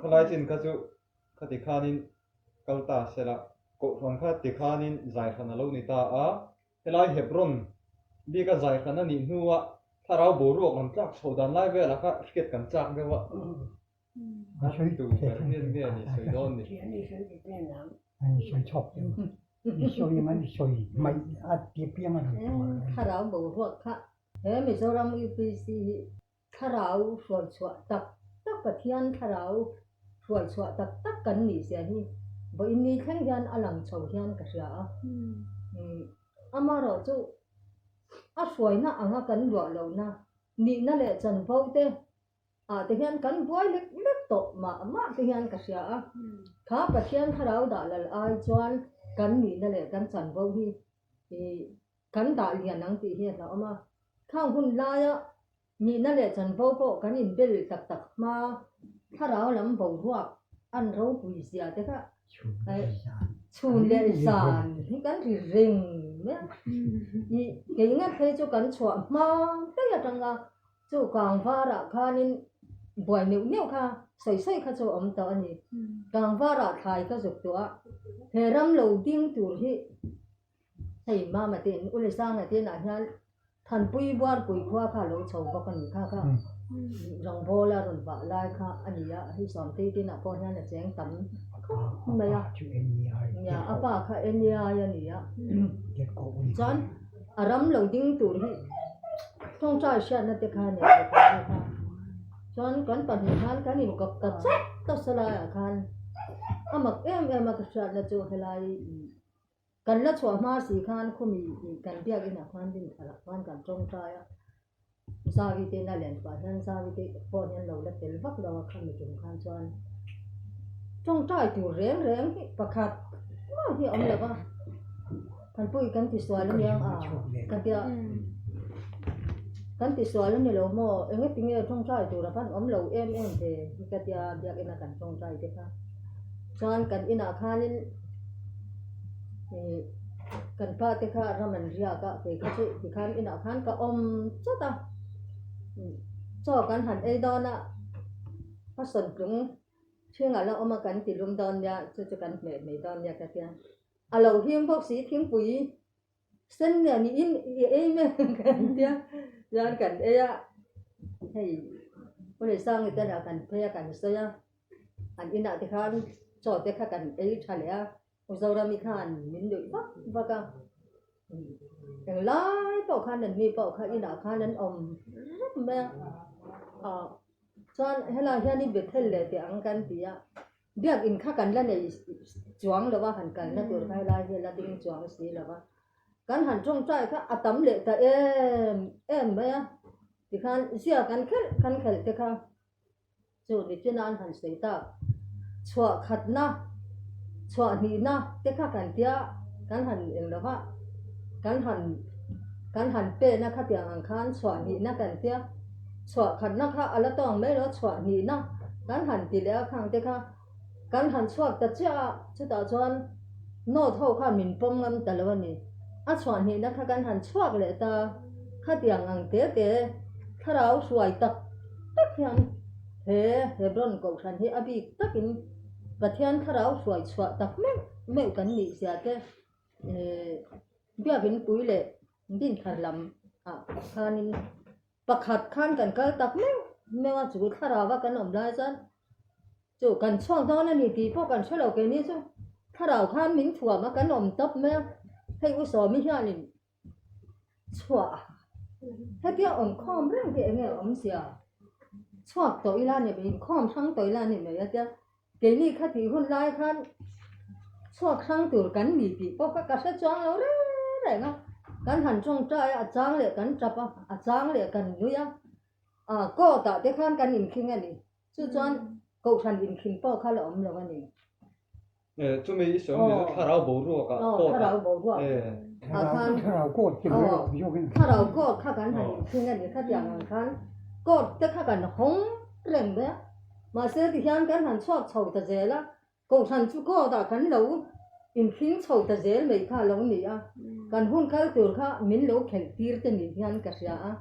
Khawlai chin kha chu khati khanin kal ta sela, Kohhran kha ti khanin zaihran a lo ni ta a. Helai Hebron bika zaihran a nih hnua thlarau boruak rawn tlak chhoh dan lai velah kha hriat kan chak deuh a. A tu ber hian nge ni sawi dawn ni? Thlarau boruak kha he Mizoram UPC hi Thlarau hruaichhuah tak tak Pathian thlarau hruaichhuah tak tak kan nih zia hi vawiin ni thleng hian a lang chho hian ka hria a. Amaherawh chu a hruaina anga kan luah lohna nihna leh chanvo te ah te hian kan buai lek lek tawh mah mah te hian ka hria a. Kha Pathian thlarau dah lal ai chuan kan nihna leh kan chanvo hi Kan dah lian ang tih hi a hlauhawm a, khang hun laia nihna leh chanvo pawh kan inbel tak tak hma thlarau lam boruak an ropui zia te kha chhun leh zan hi kan ri reng mai a, ih kei ngat phei chu kan chhuah hma daih atanga chu kangvarah khanin buai neuh neuh kha sawi sawi kha chu a awm tawh a ni. Kangvarah thlai ka zuk tawh a, he ram lo ding tur hi Hei Mama te in Ule Sanga te inah hian Thanpui Buarpui khua kha a lo chho bawk a ni kha kha Rangbawl a rawn vah lai kha a ni a, hei Sawmtei te inah pawh hian a cheng tam khawp mai a, nia a pa kha NEI a ni a, chuan a ram lo ding tur hi tawngtai hriatna te kha a nei ve tawh bawk a, chuan kan pahnih khan kan inkawp ta chat ta salaiah khan a mak em em a ka hriatna chu helai Kan la chhuah hma si khan khumi ih kan biak inah khan din tharah khan kan tawngtai a, Zavi te ina len pah hian Zavi te pawh hian lo la tel vak lo a khami tum khan chuan tawngtai tur reng reng hi pakhat mah hi a awm lo va, Thanpui kan ti sual ania a ka tia kan ti sual a ni lo maw engatinge tawngtai tur a van awm lo em em ve hi ka tia biak ina kan tawngtai te kha chuan kan inah khanin. Ih kan pa te kha ram an riak a kei kha chu tikhan inah khan ka awm chawt a chaw kan han ei dawn a a sawntlung ṭhingah la awm a kan ti lum dawn nia chu chu kan hmeh mai dawn nia ka tia a lo him bawk si thingpui sen nia niin i ei mai ang kan tia chuan kan ei a hei Pawlihsangi te lah kan phei a kan sawi a. An inah te khan chaw te kha kan ei tha leh a, Mizorami khan min nuih vak vak a, englai pawh khan an mi pawh kha inah khan an awm rep mai a, ah chuan helai hian i Bethel leh teh ang kan ti a, biakin kha kan la nei chuang lo a, han kalna tur kha helai hi a la ding chuang si lo va, kan han tawngtai kha a tam leh ta em em mai a, tikhan zia kan khelh kan khelh te kha. Chu nichina an han sawi tak, chhuah khatna, chhuah hnihna te kha kan tia kan han eng lo va, kan han kan han pena khatiang ang khan chhuah hnihna kan tia, chhuah khatna kha a la tawng mai lo, chhuah hnihna kan han ti leh a khang te kha kan han chhuak ta chiah a, chutah chuan note ho khan min pawm ngam ta lo a ni. A chhuah hnihna kha kan han chhuak leh ta, khatiang ang te te thlarau hruai tak tak hian he Hebron kohhran hi a bik takin Pathian thlarau hruai chhuah tak meuh meuh kan nih zia te Biakin pui leh Dinthar lam ah khanin Pakhat khan kan kal tak meuh meuh a, chu thlarau a kan awm lai chuan chu kan chhuak dawn a ni tih pawh kan hre lo keini chu thlarau khan min thuam a kan awm tawp mai a, hei u Sawmi hianin chhuah hetia awm khawm reng hi enge a awm sia chhuak tawh ila ni mai inkhawm hrang tawh ila ni mai a tia keini kha tih hun lai khan chhuak hrang tur kan ni tih pawh kha ka hre chuang lo reng reng a kan han tawngtai a a chang leh kan tap a a chang leh kan nui a ah court ah te khan kan inkhing a ni chu chuan kohhran inkhing pawh kha la awm lo a ni. Chumi i sawi awm chu thlarau boruak ah court ah. Thlarau boruak ah khan thlarau court kha kan han inkhing a ni khatiang ang khan court te kha kan hawng reng mai a. Mahse tihian kan han chhuak chho ta zel a, Kohhran chu court ah kan lo inkhing chho ta zel mai kha a lo ni a, kan hun kal tur kha min lo khelh tir te ni hian ka hria a,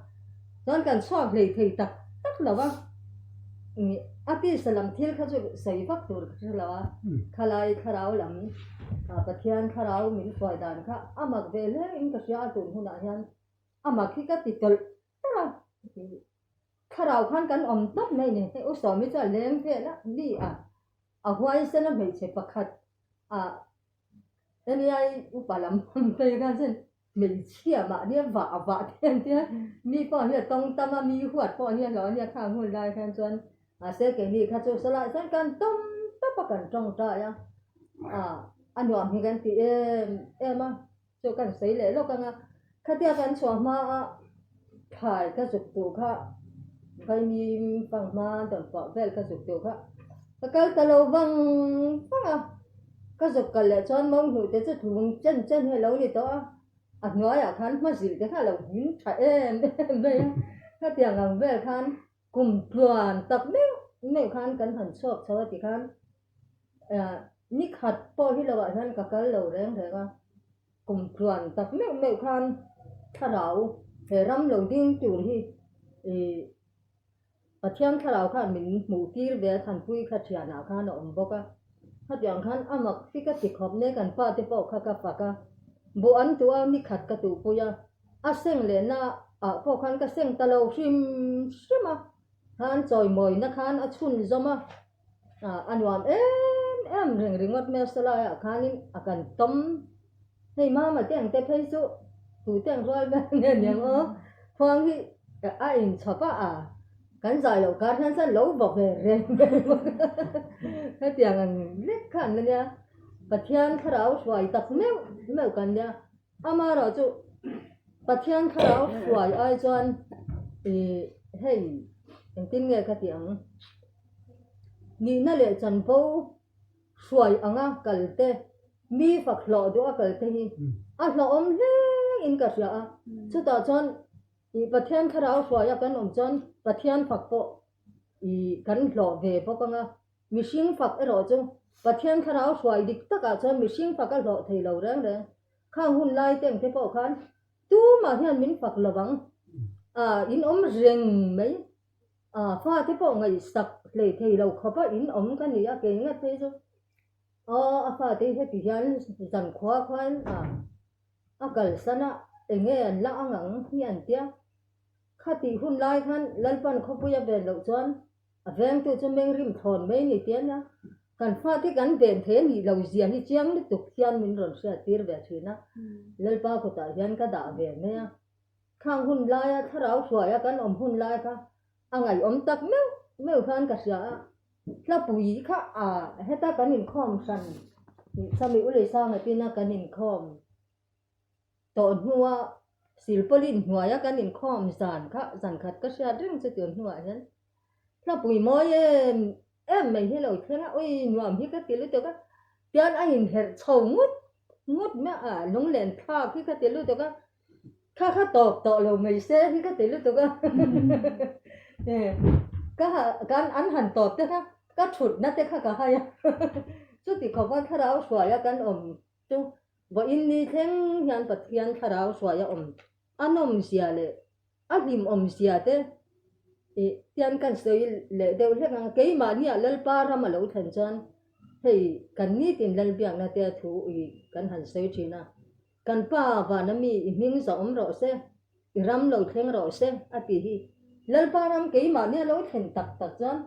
chuan kan chhuak hlei thei tak tak lo a. A tisa lam thil kha chu sawi vak tur ka hre lo a, khalai thlarau lam Pathian thlarau min hruai dan kha a mak ve hle in ka hria a tun hunah hian a mak hi ka ti tawlh tawlh a, thlarau khan kan awm tawp mai ni. Hei U Sawmi chu a leng vel a, mi a a huaisen a hmeichhe pakhat a heniai upa lam phei khan chuan Hmeichhia mahni a vah vah te an tia, mi pawh hi a tawng tam a, mi huat pawh hi a hlauh a nia khang hun lai khan chuan mahse keini kha chu sawlai chuan kan tawm tawp a kan tawngtai a, ah a nuam hi kan ti em em a, chu kan sawi leh lawk ang a, khatia kan chhuah hma a thlai ka zuk duh kha vaimim fanghma dawn pawh vel ka zuk duh kha ka kal ta lo vang vang a. Ka zuk kal leh chuan mawng hnuh te chu thung chen chen hi a lo ni tawh a, a hnuaiah khan hma zilh te kha a lo hlim tha em em mai a, khatiang ang vel khan kum tluan tak meuh meuh khan kan han chhuak chho a tikhan ni khat pawh hi lovah hian ka kal lo reng reng a, kum tluan tak meuh meuh khan thlarau he ram lo ding tur hi ih Pathian thlarau khan min hmuh tir ve a, Thanpui kha thianah khan a awm bawk a. Khatiang khan a mak hi ka ti khawp ne, kan pa te pawh kha ka fak a, buh an tuh a, ni khat ka tuhpui a, a seng lehna ah pawh khan ka seng ta lo hrim hrim a, khan chawimawina khan a chhunzawm a, a nuam em em reng ringawt mai a, sawlaiah khanin a kan tawm Hei mama te ang te phei chu tute ang rual vel nge niang aw, khuang hi a inchhawp a a, kan zai loh kar hian chuan lo vaw ve reng reng bawk a, hetiang ang lek kha an la nia, Pathian thlarau hruai tak meuh meuh kan nia, amaherawh chu Pathian thlarau hruai ai chuan ih hei engtin nge ka tih ang, nihna leh chanvo Hruai anga kal te, mi fak hlawh duh a kal te hi a hlawhawm hle in ka hria a. Chutah chuan ih Pathian thlarau hruaia kan awm chuan Pathian fak pawh ih kan hlawh ve bawk anga, mihring fak erawh chu Pathian thlarau hruai dik takah chuan mihring fak a hlawh thei lo reng reng. Khang hun lai te ang te pawh khan tumah hian min fak lo vang, ah in awm reng mai. A fate pawh ngaihsak hlei thei lo khawp a in awm ka ni a, kei ngat phei chu aw a fate hi heti hian zankhua khuan a a kalsan a, enge an la ang ang hi an tia. Khatih hun lai khan Lalpan khawpui a ven loh chuan a vengtu chu mengrim thlawn mai ni tia nia, kan fate kan ven thei a nih lo zia hi chiang lutuk hian min rawn hriattir ve thin a, Lalpa kutah hian ka dah ve mai a. Khang hun laia thlarau hruaia kan awm hun lai kha a ngaihawm tak meuh meuh khan ka hria a, hlapui kha a heta kan inkhawm hran Sami Uleisanga tina kan inkhawm tawh hnua silpawlin hnuaia kan inkhawm zan kha zan khat ka hriat reng chu tun hnuah hian hlapui mawi em em mai hi lo thleng a, ui nuam hi ka ti lutuk a, tian a inherh chho ngut ngut mai a, lunglen thlak hi ka ti lutuk a. Kha kha tawp tawh lo mai se hi ka ti lutuk a ka kan an han tawp te kha ka thutna te kha ka hai a chuti khawp a thlarau hruai a kan awm chu vawiin ni thleng hian Pathian thlarau hruai a awm a nawmzia leh a hlimawmzia te ih tian kan sawi leh deuh hlek ang keimahniah Lalpa ram a lo thlen chuan hei kan nitin Lalbiakna te a thu ih kan han sawi thin a. Kan pa vana mi i hming zahawm rawh se, i ram lo thleng rawh se, a ti hi. Lalpa ram keimahni a lo thlen tak tak chuan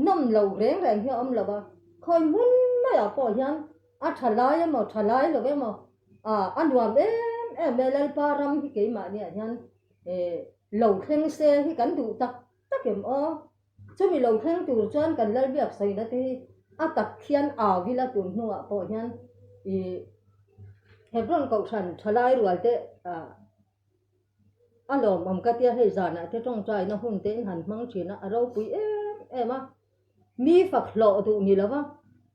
nawm lo reng reng hi a awm lo a, khawi hmun maiah pawh hian a tha lai emaw tha lai lo emaw a nuam em em e, Lalpa ram hi keimahniah hian lo thleng se hi kan duh tak tak em aw. Chumi lo thleng tur chuan kan Lalbiak sawina te hi a tak khian au ila tun hnuah pawh hian ih Hebron kohhran thalai rual te ah a lawmawm ka tia hei zanah te tawngtaina hun te in han hmang thin a, a ropui em em a, mi fak hlawh duh ni lova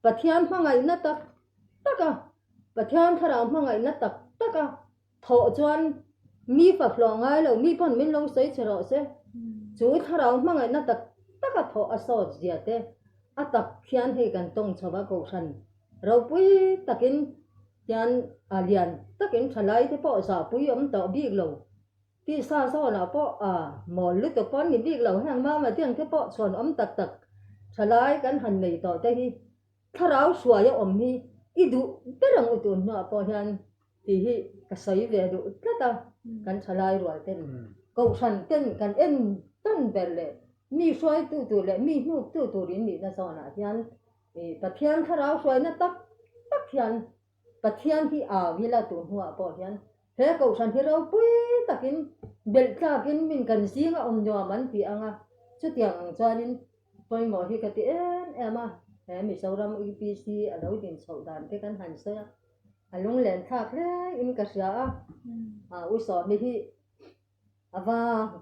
Pathian hmangaihna tak tak a, Pathian thlarau hmangaihna tak tak a. Thawh chuan mi fak hlawh ngai lo, mi pawn min lo sawi che rawh se. Chu thlarau hmangaihna tak taka thawh a sawt zia te a tak khian hei kan tawng chho a, kohhran ropui takin hian a lian takin thalai te pawh zahpui awm tawh bik lo. Tisa zawnah pawh a mawl lutuk pawn ni bik lo, heng mama tiang te pawh chhuan awm tak tak. Thalai kan han nei tawh te hi thlarau hruai a awm hi i duh ber ang u tun hnuah pawh hian tih hi ka sawi ve duh tlat a, kan thalai rual ten kohhran ten kan en tan ber leh mi hruaitu tur leh mi hnuktu tur in nihna zawnah hian Pathian thlarau hruaina tak tak hian Pathian hi au ila tun hnuah pawh hian he kohhran hi ropui takin belh tlakin min kan zinga awm nuam an ti ang a, chutiang ang chuanin pawimawh hi ka ti em em a, he Mizoram UPC a lo din chhoh dan te kan han sawi a, a lunglen thlak hle in ka hria a, a u Sawmi hi A va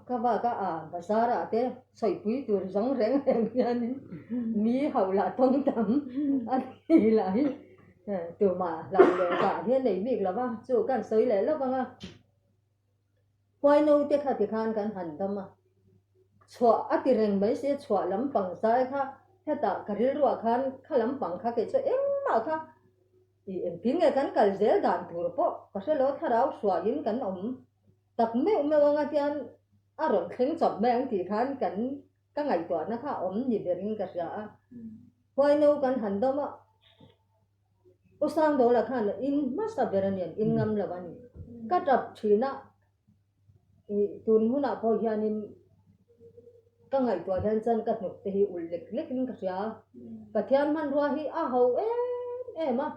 ka vak a, a bazar ah te sawipui tur zawng reng reng hianin mi hauh lah tawng tam a ni lah hi tumah hlauh leh zah hi a nei bik lo va, chu kan sawi leh lawk ang a. Huaino te kha tikhan kan han dam a, chhuah a ti reng mai sia chhuah lampang zai kha hetah ka rilruah khan kha lampang kha kei chu engmah kha ih engtin nge kan kal zel dan tur pawh ka hre lo thlarau hruaiin kan awm Tak meuh meuh anga hian a rawn thleng chawp mai ang tih khan kan ka ngaihtuahna kha a awm ni berin ka hria a. Huaino kan han dawm a, U Sangdawla khan in hmasa ber a nian, in ngam lo a ni. Ka tap thin a, ih tun hunah pawh hianin ka ngaihtuah hian chuan ka hnuk te hi ulh lek lekin ka hria a. Pathian hmanrua hi a ho em em a.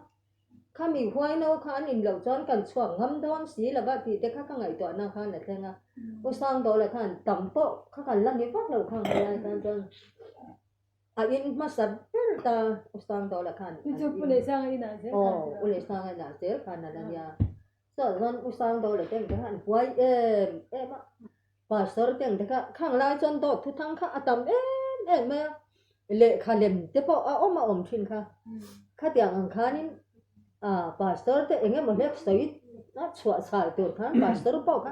Khami huaino kha an in loh chuan kan chhuak ngam dawn si lo va tih te kha ka ngaihtuahna khan a thleng a. U Sangdawla khan tam pawh kha kan la ni vak lo kha ang lai khan chuan a in hmasa ber ta U Sangdawla khan an in. Chu Pu Lehsanga inah zel khan. Aw, U Lehsanga inah zel khan a la nia. Chuan chuan U Sangdawla te ang te kha an huai em em a. Pastor te ang te kha khang lai chuan dawt thuthang kha a tam em em mai a. Lehkha lem te pawh a awm a awm thin kha. Khatiang ang khanin ah pastor te eng emaw hlek sawi a chhuah chhal tur khan pastor pawh kha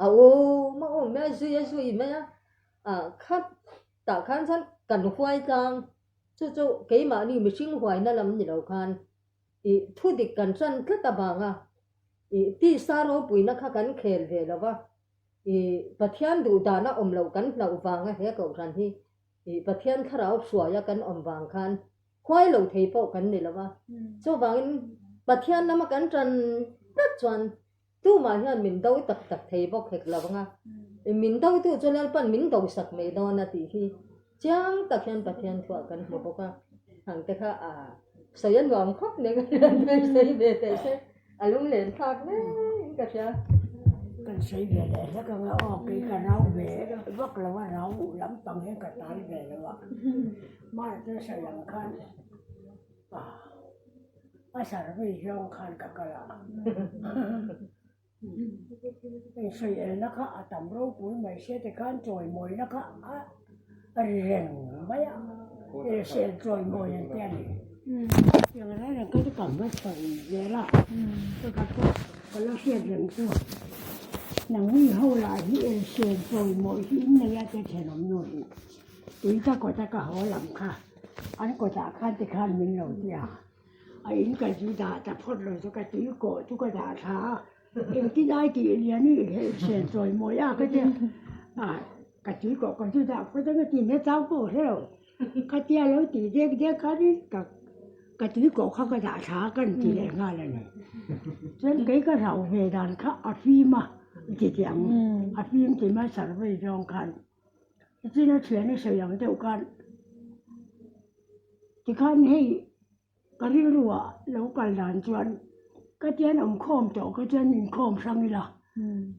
a awm a awm mai a, zui a zui mai a. Ah kha tah khan chuan kan huai tlang chu chu keimahni mihring huaina lam ni lo khan ih thu dik kan tan tlat avanga ih tisa ropuina kha kan khel ve lo va. Ih Pathian duh dana awm loh kan hlauh vanga he kohhran hi Ih Pathian thlarau hruaia kan awm vang khan huai lo thei pawh kan ni lo va. Chuvangin Pathian lama kan tan tlat chuan tumah hian min do tak tak thei bawk hek lo anga min dotu chu Lalpan min dosak mai dawn a tih hi chiang tak hian Pathian thuah kan hmu bawk a. Hang te kha a sawi a nuam khawp nen ka hriat mai sawi ve teh se a lunglen thlak maiin ka hria. Kan sawi ve leh hlek ang a, aw kei ka rau ve vak lo a, rau lampang hian ka tan ve lo a, mahse sawi ang khan a survey zawng khan ka kal a, insawi elna kha a tam ropui mai sia tikhan chawimawina kha a ri reng mai a, elsel chawimawi an ti a ni. Tiang reng reng kha chu ka hma sawi zel a, ka pawh ka la hriat reng chu nangni ho lah hi elsel chawimawi hi in nei a tia thenawm nu hi tui ka kawta ka haw lam kha an kawtah khan tikhan min lo ti a. A in ka zu dah ta phawt lo chu ka tui kawh chu ka dah thla a, engtin ai tih lian i inhelhsen chawi mawi a ka tia, ah ka tui kawh ka zu dah phawt anga ti na chang pawh hre lo, khatia lo tih dek dek khanin ka ka tui kawh kha ka dah thla a ka rawn ti leh nghal a ni. Chuan kei ka hrauh ve dan kha a fim a ti teh ang, a fim ti mai survey zawng khan. Tichuan a thian i sawi ang deuh khan tikhan hei ka rilruah lo kal dan chuan ka tian awmkhawm tawh ka chuan inkhawm hrang ila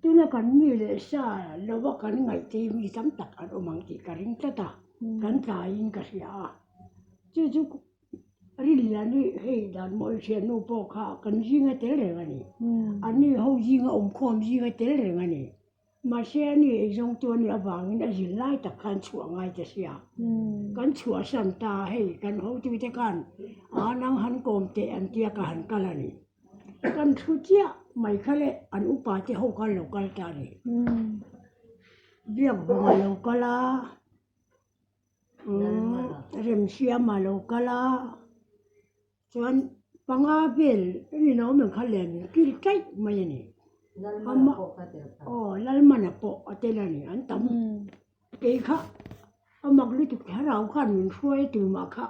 tuna kan mi leh sa lova kan ngaihte mi tam tak an awm ang tih ka ring tlat a, kan tlaiin ka hria a chu chu Rinlian hi hei dan mawi thiannu pawh kha kan zinga tel reng a ni, anni ho zinga awmkhawm zinga tel reng a ni. Mahse a ni eizawngtu a nih avangin a zin lai tak khan chhuah ngai ta sia. Kan chhuahsan ta a, hei kan hotute khan aa nang han kawm teh an tia ka han kal a ni. Kan thu chiah mai kha leh an upa te ho khan lo kal ta a ni. Biakbunga lo kal a, Remsiama lo kal a. Chuan panga vel rinawm ang kha len kil taih mai a ni. Ama aw Lalmana pawh a tel a ni an tam. Kei kha. A mak lutuk thlarau khan min hruai a tumah kha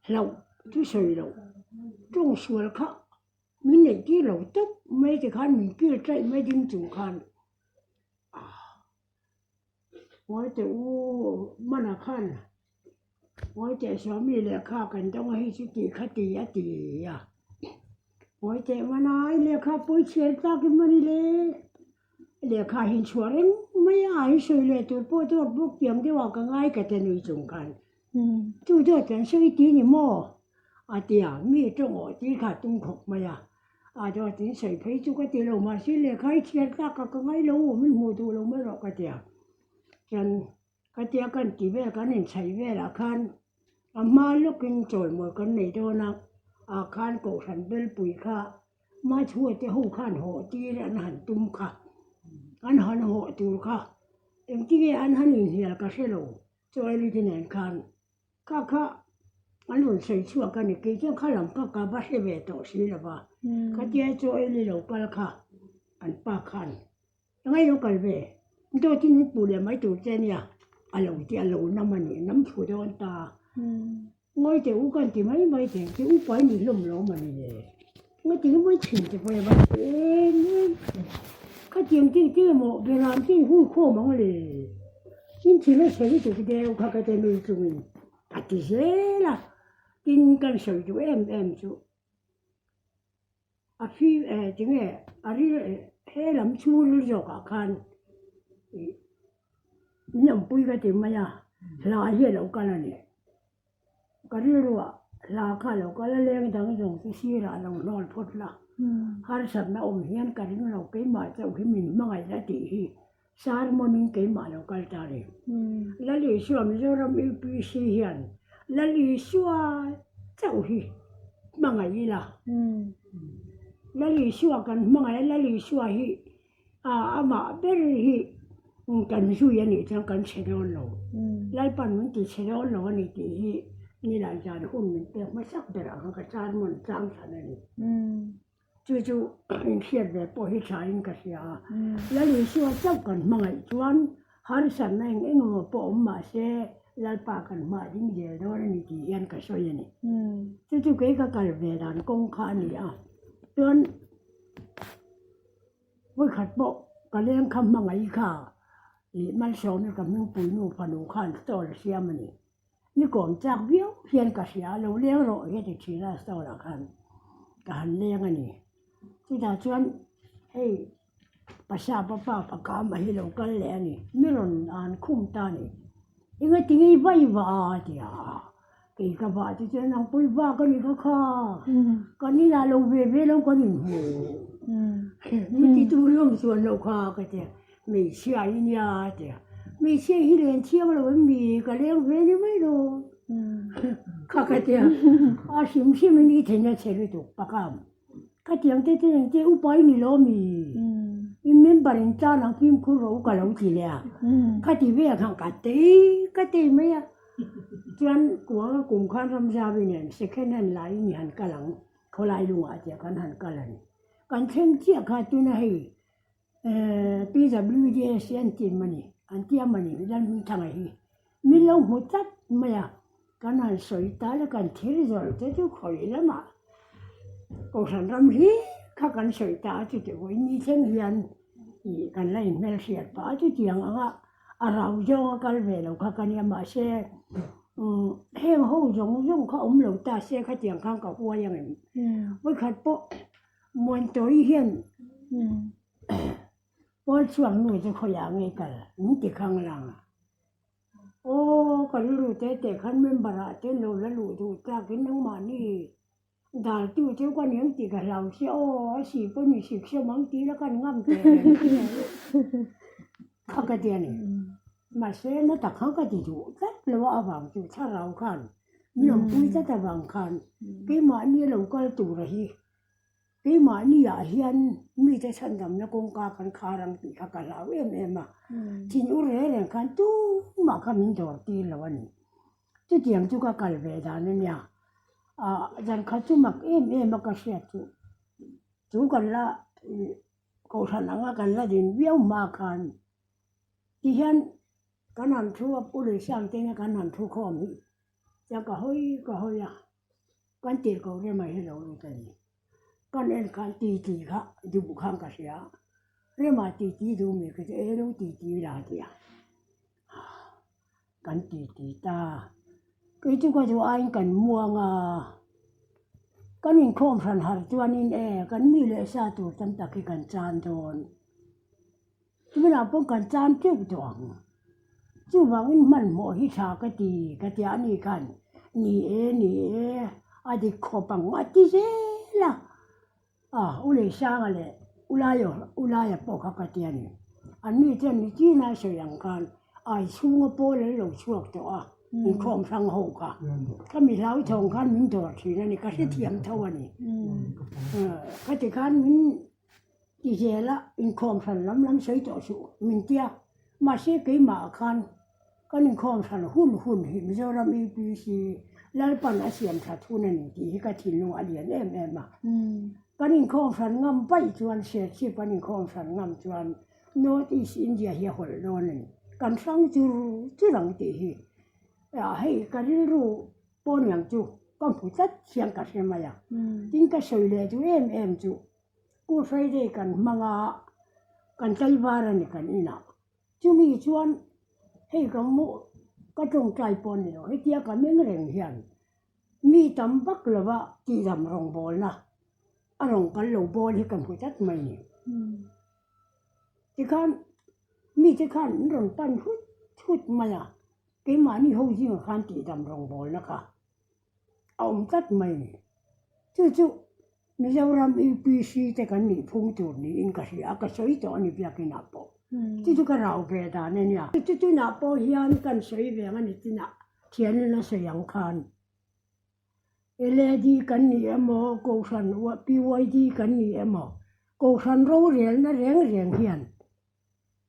hlauh chu sawi loh tawng sual kha min neih tir lo tawp mai te khan min kil taih mai ding chung khan Ngawi teh u mana khan ngawi teh Swami lehkha kan dawng a hei chu tih kha ti a ti a ngawi teh mana i lehkha pawi chhiar tlak i mawni le lehkha hi chhuah reng mai a i sawi leh tur pawh dawt bawk tiang deuh ah ka ngai ka ti nui chung khan chu dawt kan sawi ti ni maw a ti a mi tawng awh tir kha tum khawp mai a. A dawt in sawi phei chu ka ti lo mahse lehkha i chhiar tlak a ka ngai lo min hmuh duh lo mai rawh ka ti a. Chuan ka tia kan ti vel kan inchhaih velah khan a hma lawkin chawimawi kan nei dawn a, ah khan kohhran belpui kha Machhua te ho khan hawh tir an han tum kha, an han hawh tur kha engtinge an han inhnial ka hre lo Chawimawi te nen khan. Kha kha an rawn sawi chhuak a ni, kei chuan kha lam kha ka va hre ve tawh si lo va, khatia chaw ei ni lo kal kha an pa khan engah lo kal ve, dawtin min puh leh mai tur che nia a lo ti a, lo nam a ni, nam thlu dawn ta, ngawi teh u kan ti mai mai teh ang che, upa i ni hlawm lo mawni le, ngawi teh mai thin che pawh i va ti em em, khatiang tih tih emaw beram te i hui khawm ang le. Tin thil a sawi tuk deuh kha ka ti nui chungin a ti zel a, tin kan sawi duh em em chu a fi eh tinge a ril eh he lam chhung ril zawkah khan ih min awmpui ka ti mai a, hla hi a lo kal a ni. Ka rilruah hla kha lo kal a leng dang zawng chu sirah a lo hnawl phawt la, harsatna awm hian ka ring lo keimah chauh hi min hmangaih la tih hi sermon in keimah lo kal ta ni. Lal Isua Mizoram UPC hian Lal Isua chauh hi hmangaih ila, Lal Isua kan hmangaih a Lal Isua hi A amah ber hi kan zui a nih chuan kan chhe dawn lo. Lalpan min ti chhe dawn lo a ni tih hi nilai zan hun min pek hmasak ber ang ka sermon chang chhan a ni. Chu chu inhriat ve pawh hi tha in ka hria a. Lal Isua chauh kan hmangaih chuan harsatna eng eng emaw pawh awm mah se Lalpa kan hmah ding zel dawn a ni tih hian ka sawi a ni. Chu chu kei ka kal ve dan kawng kha a ni a. Chuan. Vawikhat pawh ka leng kha hmangaih kha ih Malsawmi ka hmingpui nu fanu khan stall a siam a ni. Ni kawm chak viau hian ka hria a, lo leng rawh hi a ti thin a stall ah khan ka han leng a ni. Chutah chuan hei Pasapa pa Pakama hi lo kal leh a ni, mi rawn an khum ta a ni. Engati nge i vai va a ti a, kei ka vah te chuan nang pawh i vak a ni kha kha, kan inah lo ve ve lo kan inhmu mi ti tur hlawm chuan lo kha ka ti a, hmeichhia i nia a ti a, hmeichhia hi len thiang lo em mi ka leng ve ni mai lo kha ka ti a, a hrim hrim in i then a chhe lutuk pakam. Ka tiang te te eng te upa i ni lo mi? I member in tan ang fimkhur ro ka lo ti leh a. Kha ti vel khan ka tei ka tei mai a. Chuan kuang a kum khan Ramzavi nen second hand lai in i han kal ang khawlai lungah tia kan han kal a ni. Kan thleng chiah kha tuna hei PWDS hi an tim a ni, an tiam a ni Lalhmingthanga hi. Min lo hmu tlat mai a, kan han sawi ta le kan thil zawrh te chu khawi lamah Kohhran ram hi kha kan sawi ta a chuti vawi ni thleng hian ih kan la inhmelhriat pah a chutiang anga a rau zawnga kal ve lo kha ka nia mahse heng ho zawng zawng kha awm lo ta se khatiang khan ka huai ang em. Vawikhat pawh Muantawi hian Pawl chhuak nu chu khawiah nge kal min ti khang lang a. Aw ka rilru te te khan member ah te lo la luh duh tlak in nangmahni dal tu chu ka ni ang tih ka hlau sia aw a si pawh ni sik sawm ang tih la kan ngam teh reng kha ka ti a ni. Mahse na tak khan ka ti duh tlat lo a avang chu thlarau khan mi awmpui tlat avang khan keimahni lo kal tura hi Keimahni ah hian mite chhandamna kawngka kan khar ang tih kha ka hlau em em a, thin ur reng reng khan tumah kha min dawr tir lo a ni. Chutiang chu ka kal ve dan a nia, ah zan khat chu mak em em a ka hriat chu, chu kan la kohhran anga kan la din viau hma khan ti hian. Kan han thu a, Pu Luisangtena kan han thu khawm hi chuan ka hawi ka hawi a, kan tirhkoh Rema hi lo lut a ni. Kan en khan titi kha duh khan ka hria a, Rema titi duh mi ka ti e lo titi la a ti a, kan titi ta. Kei chu ka duh aiin kan muang a, kan inkhawm hran harh chuanin e kan mi leh sa tur tam tak hi kan chan dawn. Tunah pawh kan chan teuh tawh ang. Chuvangin hmanhmawh hi tha ka ti ka ti a ni khan ni e ni e a dik khawp ang a ti zel a. A U Leisanga leh U Laia U Laia pawh kha ka ti a ni. An ni chuan ni chin a sawi ang khan ai chhunga pawl an lo chhuak tawh a inkhawm hrang ho kha. Ka mi hlauthawng khan min dawr thin a ni ka hrethiam tho a ni. Khati khan min Ti zel a, inkhawm hran lam lam sawi tawh suh min tia. Mahse keimah ah khan kan inkhawm hran hun hun hi Mizoram UPC Lalpan a siam that hun a ni tih hi ka thinlung a lian em em a. Kan inkhawm hran ngam vaih chuan Serchhip kan inkhawm hran ngam chuan North East India hi a hawlh dawn a ni. Kan hrang chur chur ang tih hi hei ka rilru pawn ang chu ka hmu tlat hian ka hre mai a. Tin ka sawi leh duh em em chu Good Friday kan hmang a, kan tlaivar a ni kan inah. Chumi chuan hei ka mu ka tawngtai pawh a ni lo, hetia ka meng reng hian mi tam vak lova tihdam rawngbawlna a rawn kal lo bawl hi ka hmu tlat mai ni. Tikhan mite khan an rawn pan hut hut mai a, keimahni ho zingah khan tihdam rawngbawlna kha a awm tlat mai ni. Chu chu Mizoram UPC te kan nih phung tur niin ka hria a, ka sawi tawh a ni biakinah pawh. Chu chu ka rau ve dan a nia. Chu tunah pawh hian kan sawi ve ang a ni tinah thianin a sawi ang khan LAD kan ni emaw Kohhran PYD kan ni emaw Kohhran rorelna reng reng hian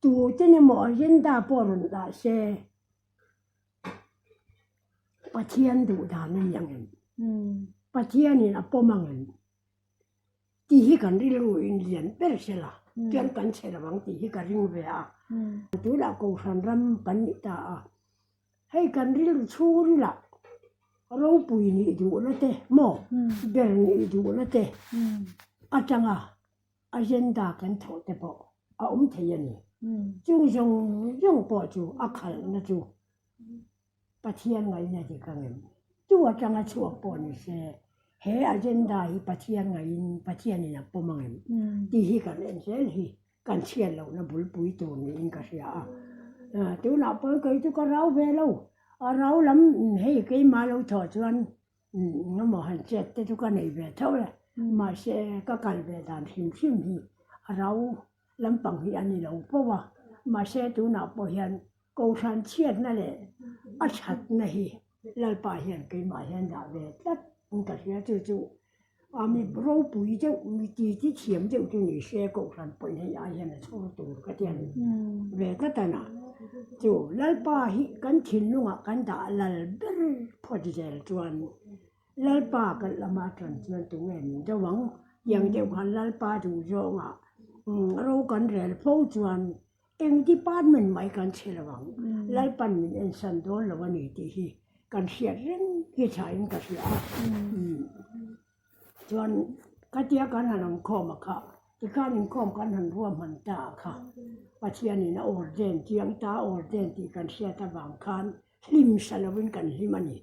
tuten emaw agenda pawh rawn dah se Pathian duh dan a ni ang em? Pathianin a pawm ang em? Tih hi kan rilru in lian ber se la, chuan kan chhe lo ang tih hi ka ring ve a. Tunah Kohhran ram kan nih ta a, hei kan rilru chhungrilah ropui nih duhna te maw ber nih duhna te atanga agenda kan thawh te pawh a awm thei a ni. Chung zawng zawng pawh chu a khalhna chu Pathian ngaihna dik ang em? Tu atanga chhuak pawh ni se, he agenda hi Pathian ngaihin Pathianin a pawm ang em? Tih hi kan en zel hi kan chhiat lohna bulpui tur niin ka hria a. Tunah pawh kei chu ka rau ve lo, a rau lam hei keimah lo thawh chuan Engemaw han chet te chu ka nei ve tho e, mahse ka kal ve dan hrim hrim hi a rau lampang hi a ni lo fo a, mahse tunah pawh hian Kohhran chhiatna leh a thatna hi Lalpa hian keimah hian dah ve tlat in ka hria, chu chu a mi ropui deuh mi ti ti thiam deuh chu ni se Kohhran pawhin hei ai hian a chhawr tur ka ti a ni ve tlat a na. Chu Lalpa hi kan thinlungah kan dah lal ber phawt zel chuan Lalpa kan lama tan chuan tunge min deuh ang tiang deuh khan Lalpa duh zawngah ro kan rel fo chuan eng department mai kan chhe lo ang Lalpan min ensan dawn lo a ni tih hi kan hriat reng hi thain ka hria a. Chuan khatia kan han awmkhawm a kha, tikhan inkhawm kan han ruahman ta a kha, Pathianin a ordain chiang ta, a ordain tih kan hriat avang khan hlim sa lovin kan hlim a ni.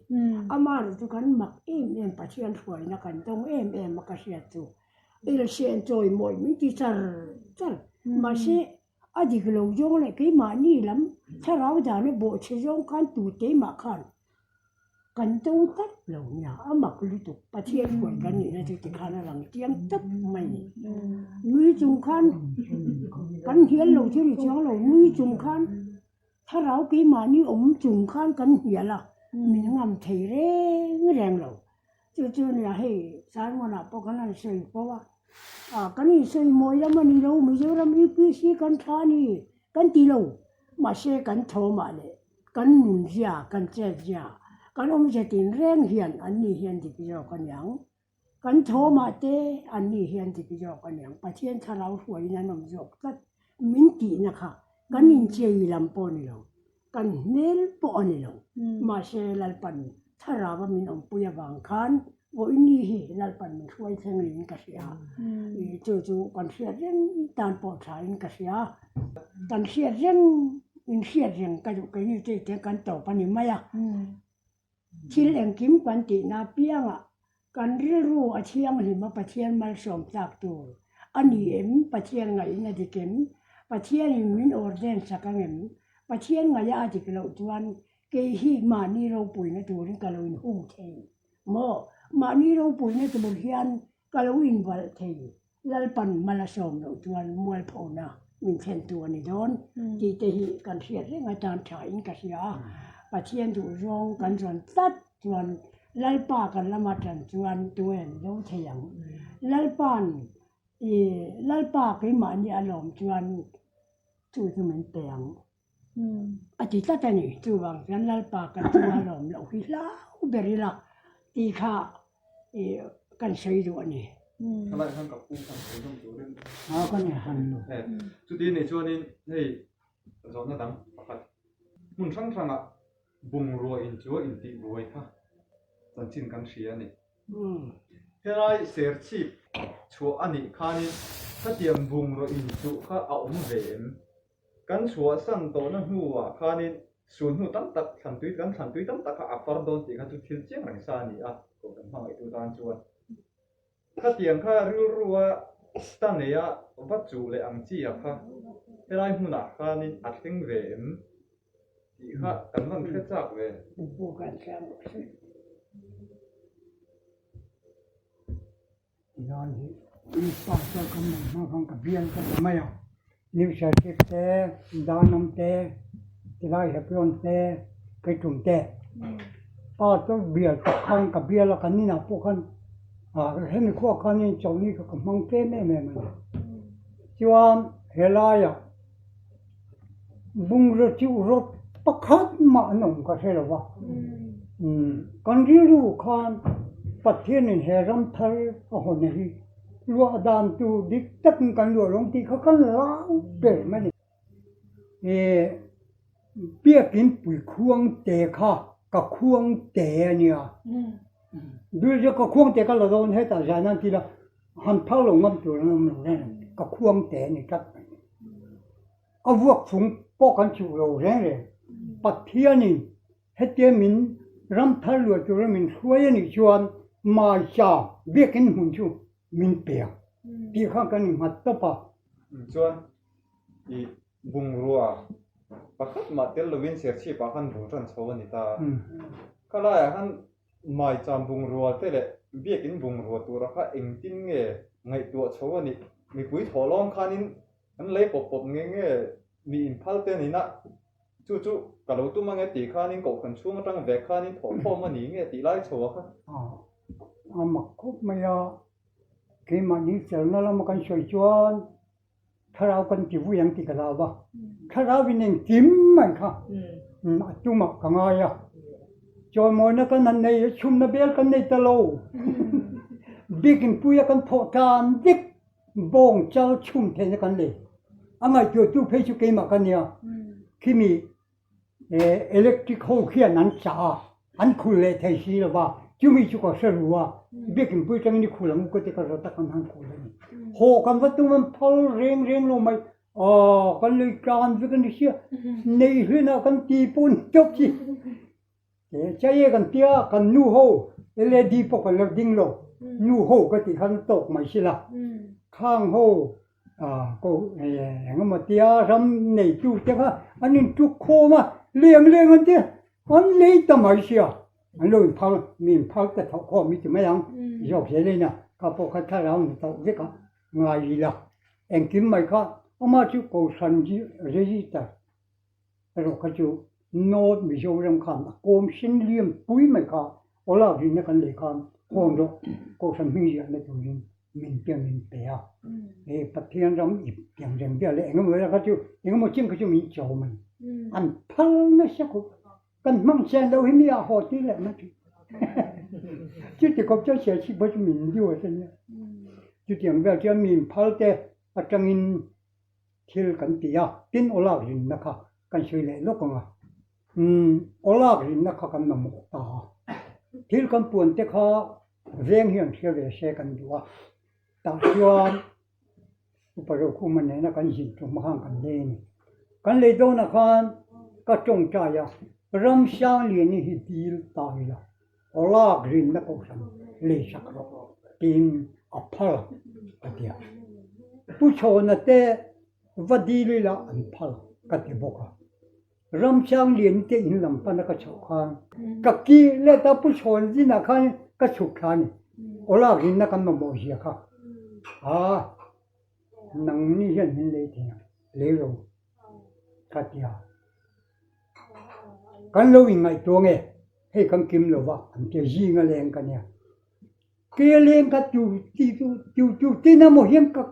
Amaherawhchu chu kan mak em em, Pathian hruaina kan dawng em em a ka hriat chu. Elsen chawimawi min ti char char, mahse a dik lo zawng leh keimahni lam thlarau dana bawhchhe zawng khan tuteimah khan Kan to tlat lo nia, a mak lutuk. Pathian hruai kan nihna chu tikhan a lang chiang tawp mai ni. Nui chung khan kan hnial lo chu ni chuang lo, nui chung khan thlarau keimahni awm chung khan kan hnial a, min ngam thei reng reng lo. Chu chu nia hei Sermon-ah pawh kan han sawi fo a, ah kan insawi mawi lam a ni lo, Mizoram UPC kan tha a ni kan ti lo, mahse kan thawmah leh Kan nunzia, kan chetzia, kan awmze tinreng hian an ni hian dik zawk a niang. Kan thawmah te an ni hian dik zawk a niang. Pathian thlarau hruaiin an awm zawk tlat min tihna kha kan inchei lam pawh a ni lo. Kan hmel pawh a ni lo. Mahse Lalpan thlarau a min awmpui avang khan vawiini hi Lalpan min hruai thleng niin ka hria. Chu chu kan hriat reng tan pawh thain ka hria. Kan hriat reng, in hriat reng ka duh keini te te kan tawp a ni mai a. Thil engkim kan tihna apiangah kan rilru a thianghlim a Pathian malsawm tlak tur a ni em? Pathian ngaihin a dik em? Pathianin min ordain sak ang em? Pathian ngaia a dik loh chuan kei hi mahni ropuina turin ka lo inhung thei maw? Mahni ropuina tur hian ka lo invalh thei Lalpan mal a sawm loh chuan mualphona min thlentu a ni dawn tih te hi kan hriat reng atan thain ka hria a. Pathian duhzawng kan zawn tlat chuan Lalpa kan lama tan chuan tunge an lo thei ang. Lalpa'n i Lalpa keimahni a lawm chuan chu chu min pe ang. A ti tlat a ni. Chuvang chuan Lalpa kan chunga lawm loh hi hlau ber ila tih kha kan sawi duh a ni. Thalai khan ka pu khan sawi zawm turin. A ka ni han lo. Chuti nei chuanin hei zawhna dang pakhat hmun hrang hrangah bungrua inchua intihbuai kha chanchin kan hria a ni. Helai serchhip chhuah a nih khanin khatiang bungraw inchuh kha a awm ve em? Kan chhuahsan tawhna hnuah khanin sulhnu tam tak, thlantui kan thlantui tam tak kha a far dawn tih kha chu thil chiang reng sa a ni a, Kohhran hmangaihtu tan chuan. Khatiang kha rilrua ta neia va chuh leh ang chi ah kha helai hmunah khanin a thleng ve em tih kha kan rawn hre chak ve. Tihian hi pastor kan nei hma khan ka bial ka ti mai a, New Serchhip te, Danam te, tilai Hebron te, Keitum te pastor bial tak khan ka bial a, kan inah pawh khan ah hemi khuah khanin chawlhni kha ka hmang tlem em em a ni. Chuan helaiah Bungraw chu rawt pakhat mah an awm ka hre lo va. Kan rilru khan Pathianin he ram thar a hawn hi luah dan tur dik takin kan luah lawng tih kha kan lau ber mai a ni. Biakin pui khuang te kha ka khuang te a nia. Bill chu ka khuang te ka la dawn hetah zan an ti la, han phal lo ngam tur an awm lo reng reng, ka khuang te a ni tlat mai. A vuak chung pawh kan chuh lo reng reng. Pathianin hetia min ram thar luah tura min hruai a nih chuan Maicha biakin hmun chu min pe ang tih kha kan innghat tawp a. Chuan i Bungrua pakhat mah tel lovin Serchhip ah khan bul tan chho a ni ta a. Kha laiah khan Maicham bungrua te leh Biakin bungrua tura kha engtin nge ngaihtuah chho a nih? Mipui thawhlawm khanin an lei pawp pawp nge nge mi inphal te nina chu chu ka lo tum ange tih khanin kohhran chhung atang vek khanin thawhkhawm a ni nge tih lai chho a kha. A mak khawp mai a, keimahni chelna lama kan sawi chuan Thlarau kan ti vui ang tih ka hlau va, thlarau in engkim mai kha a tumah ka ngai a, chawimawina kan han nei a, chhumna bel kan nei ta lo, biakin puia kan thawh tan vek bawng chal chhum theihna kan nei, a ngaihtuahtu phei chu keimah ka nia, khimi Electric ho khian an chah a, an khul leh thei si lo va, chumi chu ka hre ru a, biakin pui tangin i khul ang u ka ti ka rawt a kan han khul a ni. Haw kan va tum an phal reng reng lo mai, aw kan lei tan vek a ni sia, nei hlinah kan ti pawh ni tawp chi. Chaye kan tia kan nu ho LED pawh kan lo ding lo, nu ho ka tih khan tawk mai sila, khang ho Eng emaw tia ram neitu te kha an intuk khawm a, leng leng an ti a, an lei ta mai sia, an lo inphal, mi inphal ta thawh khawm i ti mai ang, zawk zel in a, kha pawh kha thlarau ni tawh vek a ngai ila, engkim mai kha amah chu Kohhran register erawh kha chu North Mizoram khan a kawm sin liam pui mai kha Ola rinna kan lei khan hawn rawh Kohhran hming ziahna turin min pian min pe a, he Pathian ram ip piang reng vel leh engemaw vel kha chu engemaw chin kha chu min chawm a ni. An phal nasa khawp kan hmang chian loh hi mi a haw tir leh mai thin. Chuti khawp chuan Serchhip pawh chu min diu a nia. Chutiang vel chuan min phal te atangin thil kan ti a, tin Ola rinna kha kan sawi leh lawk ang a. Aw lak rinna kha kan mamawh ta a, thil kan puan te kha veng hian hria ve se kan duh a, tah chuan Upa Rokhuma nena kan zin tum khan kan lei a ni. Kan lei dawnah khan ka tawngtai a, Ramsangliani hi dil ta ila, aw lak rinna kohhran lei sak rawh tiin a phal a ti a. Pu Chhawna te va dil ila an phal ka ti bawk a. Ramsangliani te in lam pana ka chhoh khan ka ki let a, Pu Chhawn zinah khan ka chhuk thla a ni. Aw lak rinna kan mamawh zia kha. Aa, nangni hian min lei thei ang, lei ro ka ti a. Kan lo inngaihtuah nge, hei kan kim lo va, an ti a, zinga leng ka nia. Ke leng ka tu ti tu tu tu tin emaw hian ka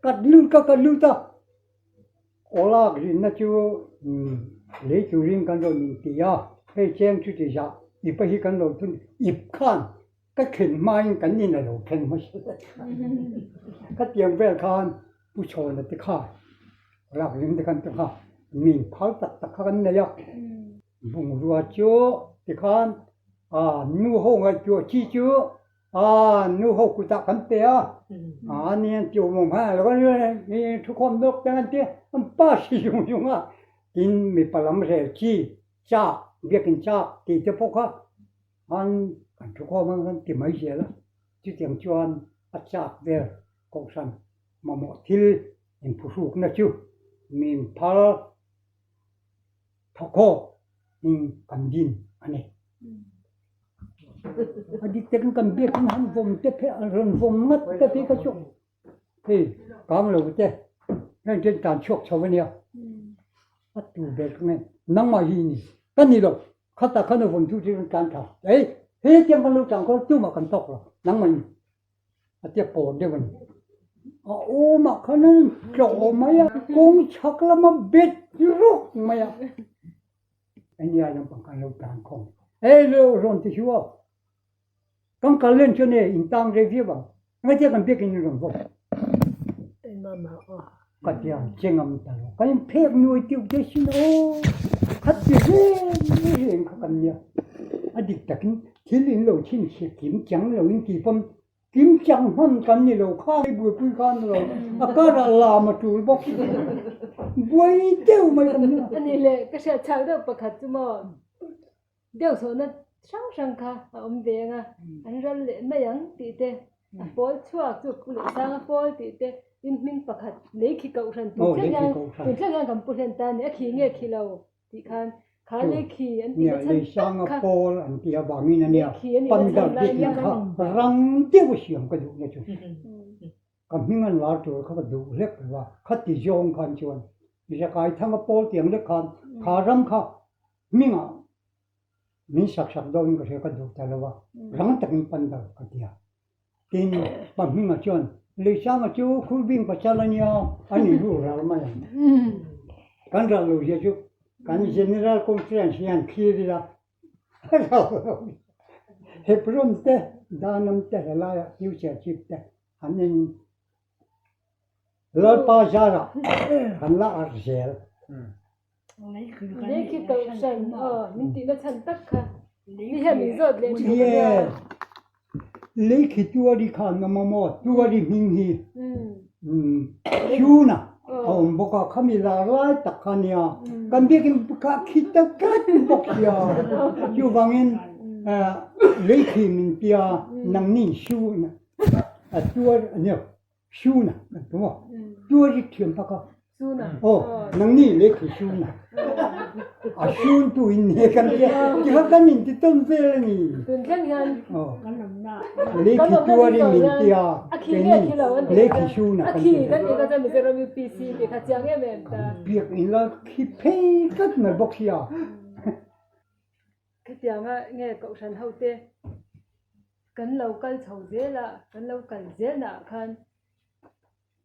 ka lut ka ka lut a, aw lak rinna chu lei turin kan rawn inti a, hei cheng chu ti zah ipa hi kan lo thun ip khan ka thlen hmain kan in a lo thleng hmasa daih a, khatiang vel khan Pu Chhawna te kha lak ring te khan te kha min phal tak tak kha kan nei a, bungrua chu tikhan aa nu ho ngaihtuah chi chu aa nu ho kutah kan pe a, aa ni an ti awm awm khan a lo thukhawm nawk te an ti a, an pa si zung zung a, tin mipa lam rel chi chak biakin chak tih te pawh kha an kan thukhawm ang kan ti mai zel a, chutiang chuan a chak vel kohhran mamawh thil inphuhrukna chu min phal thawkhaw in kan din a ni. A dik takin kan biakin han vawm te phei an rawn vawm ngat te phei kha chu hei kang lo te heng ten tan chhuak chho a nia. A tu ber ka nge nangmah hi ni ka ni lo khatah khan a vawm chu chu kan tlan tha ei he tiang kan lo tlan khaw tumah kan tawk lo nangmah ni. A tia pawr deuh a ni. A awmah khan an tlawh mai a, kawng chhak lama bet rawk mai a. Ania lampang khan lo tan khawm. Hei lo rawn ti hiu a, kan kal len chuan e in tang rei viau ang. Engati kan biakin in rawn vawm? Ka tia che ngam ta lo. Kan in phek nuai tiu te sin aw, khat ti reng reng kha kan nia. A dik takin thil in lo chhinchhiah kim chang lo in ti pawn kim chang hman kan ni lo kha i buaipui kha an lo a karah lam a tul bawk buai deuh mai kan nia. A ni le, ka hriat chak deuh pakhat chu maw deuh sawhna hrang hrang kha a awm ve ang a, an ral leh mai ang tih te, a pawl chhuak chu pu leh sang a pawl tih te, tin hming pakhat lei khi kohhran tun thleng hian tun thleng hian kan pu hlen ta a ni, a khi nge khi lo tih khan kha lei khi an tih na chhan tak kha. Pawl an tih avangin a nia, pandal bikin kha rang deuh a siam ka duh na chu. Ka hming an lar tur kha ka duh hlek lo a, khati zawng khan chuan Zakai Thanga pawl tiang lek khan kha ram kha hmingah min sak sak deuhin ka hria ka duh ta lo a, rang takin pan dal ka ti a. Tin, pa hmingah chuan Leisanga chu Khurbing pasal a nia, a ni ru ral mai ang. Kan ral lo zia chu kan General Conference hian thlir ila a ral lo. Hebron te, Danam te helaiah Future Chief te an in Lalpa zarah kan la arh zel. Lei khi kohhran aw min tihna chhan tak kha mi hian min zawt leh thin a nia. Yes. Lei khi tuari kha an awm a maw? Tuari hming hi Chhuna a awm bawk a, khami lar lai tak kha a nia. Kan biakin kha khi ta tlat bawk sia. Chuvangin lei khi min tia nangni Chhuna a tuar a nia. Shuna kan tum a, tuar i thiam tak a. Aw, nangni lehkha Shuna. A shun tu in nia kan tia, tikha kan in ti tawn vel a ni. Tun thleng hian. Aw, lehkha tuar i min tia, keini lehkha Shuna kan ti. A khi kan ti kha chuan Mizoram UPC tih kha chiang em em ta. Biak in la khi phei tlat mai bawk sia. Khitianga nge Kohhran hote Kan lo kal chho zel a, kan lo kal zel naah khan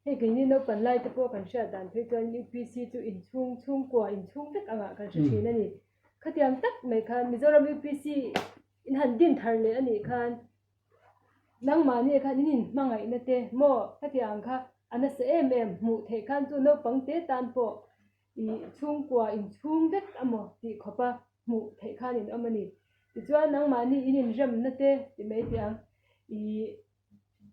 hei keini naupan lai te pawh kan hriat dan phei chuan UPC chu inchhung chhungkua inchhung vek angah kan hre thin a ni. Khatiang tak mai khan Mizoram UPC in han din thar leh a nih khan nangmahni khan in inhmangaihna te maw khatiang kha a nasa em em hmuh theih khan chu naupang te tan pawh ih chhungkua inchhung vek amaw tih khawp a. Hmuh theih khan in awm a ni. Tichuan nangmahni in inremna te ti mai teh ang. Ih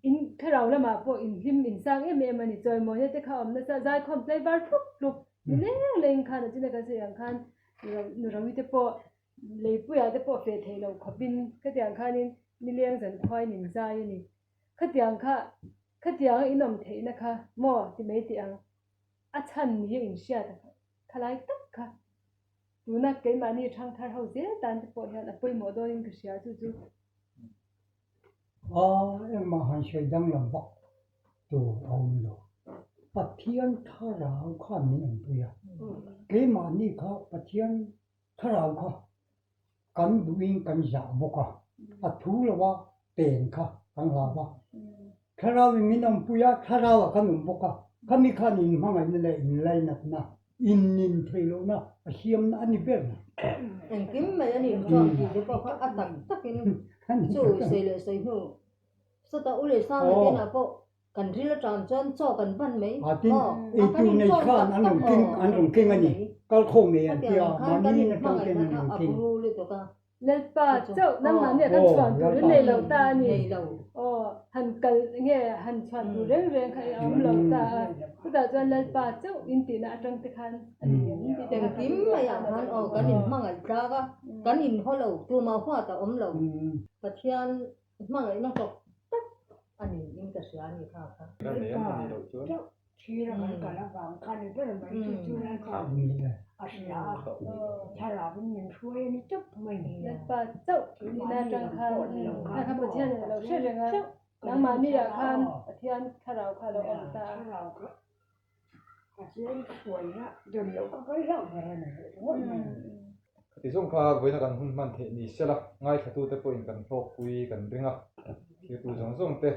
in thlarau lamah pawh inhlim insang em em a ni. Chawimawina te kha a awm nasa zaikhawm tlaivar thlup thlup ni leng leng khan a china kan sawi ang khan Nurawi te pawh leipuiah te pawh feh theih loh khawpin khatiang khanin nileng zan khuain in zai a ni. Khatiang kha khatianga in awm theihna kha maw ti mai teh ang. A chhan ni a inhriat khalai tak kha. Tuna keimahni thangthar ho zel tan te pawh hian a pawimawh dawnin ka hria chu chu. A engmah han sawi danglam vak tur a awm lo. Pathian thlarau khan min awmpui a, keimahni kha Pathian thlarau kha kan duhin kan zah bawk a, a thu lova pen kha kan hlau a. Thlarauin min awmpui a, thlarauah kan awm bawk a, khami khan inhmangaihna leh inlainatna, innin theih lohna a siamna a ni ber mai. Engkim mai a ni chuan tih te pawh kha a tak takin chu sawi leh sawi hnu sawtah u leh sang leh tenah pawh kan ril aṭang chuan chaw kan ban mai A tin, eitur nei khan an rawn keng an rawn keng a ni, kal khawm ei an tia, mahni in aṭang ten an rawn keng. Lalpa chauh nangmah nia kan chhuan tur in nei lo ta a ni. Aw, han kal nge han chhuan tur reng reng kha i awm lo ta a. Chutah chuan Lalpa chauh in tihna atang te khan a ni em tih te kha Engkim maiah khan aw kan inhmangaih tlak a, kan inhaw lo, tumah huat a awm lo. Pathian hmangaihna hlawk tak a ni in ka hria a ni kha kha. Lalpa chauh thira kan kal avang khan ni ber mai chu chu Lalpa a hria a, thlarauin min hruai a ni tawp mai ni. Lalpa chauh nihna atang khan kha kha Pathian a lo hre reng a, nangmahni ah khan Pathian thlarau kha a lo awm ta a. Thlarau kha Pathian hruaina dawn loh kha kan hlauh ber a ni ringawt mai ni. Khati zawng kha vawiina kan hun hman theih ni sela, ngaithlatute pawhin kan hlawkpui kan ring a, thirtu zawng zawng te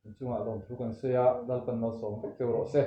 Inchungah lawmthu kan sawi a, Lalpan malsawm vek cheu rawh se.